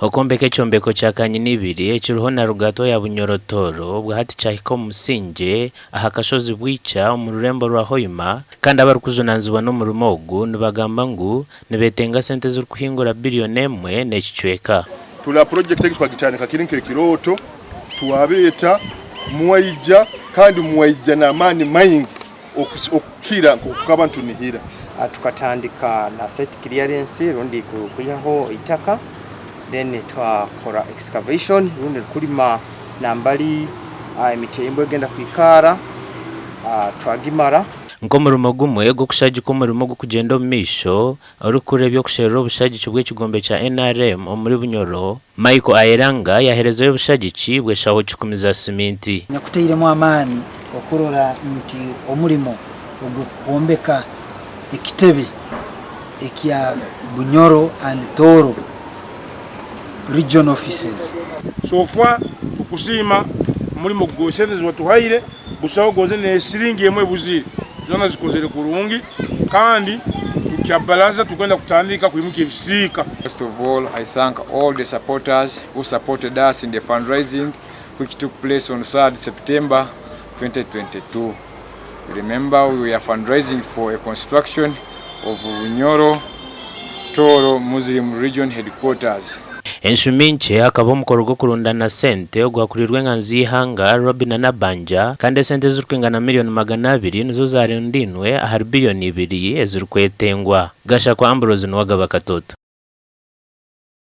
Okwombeka ekyombeko kya kanyina ibiri ekiriho na rugato ya Bunyoro Tooro obwahati kyahika omu musingye aha kashozi Bwikya omu rurembo rwa Hoima kandi abarikujunanizibwa n'omurimo ogu nibagamba ngu nibetenga sente ezirikuhingura biriyoni emwe n'ekicweka. Tura project egi twagitandika kiri nk'ekirooto, twabeeta mwaija kandi mwaija n'amaani maingi okukira nk'oku tukaba nitunihira. Tukatandika na site clearance rundi kwihaho itaka then twakora excavation rundi kulima nambali emitimbwa egenda kwikara twagimara. Nk'omurimo gumwe gw'okushagika omurimo ogurikugyenda omu maisho, orikukurira eby'okusherura obushagiki bw'ekigombe kya NRM omuri Bunyoro, Michael Ayeranga yaherezayo obushagiki bw'eshaho kikumi za siminti. Nyakutairemu amaani okurora nti omurimo ogw'okwombeka ekitebe ekya Bunyoro and Tooro Region Offices. So far tukusiima omurimo gwe sente eziwatuhaire busaho goze nesiringi emwe ebuzire zoona zikozire kurungi kandi tukyabaraza tukwenda kutandika kwimukya ebisiika. First of all I thank all the supporters who supported us in the fundraising which took place on 3rd September 2022. Remember we were fundraising for a construction of Bunyoro Tooro Muslim Region Headquarters. Enshumi nkye hakabaho omukoro gw'okurundana sente ogwakurirwe enganzi y'eihanga Robinah Nabbanja kandi esente ezirikwingana miriyoni 200 nizo zarundainwe ahari biriyoni ibiri ezirikwetengwa. Gashakwa Ambrose Nuwagaba Katoto.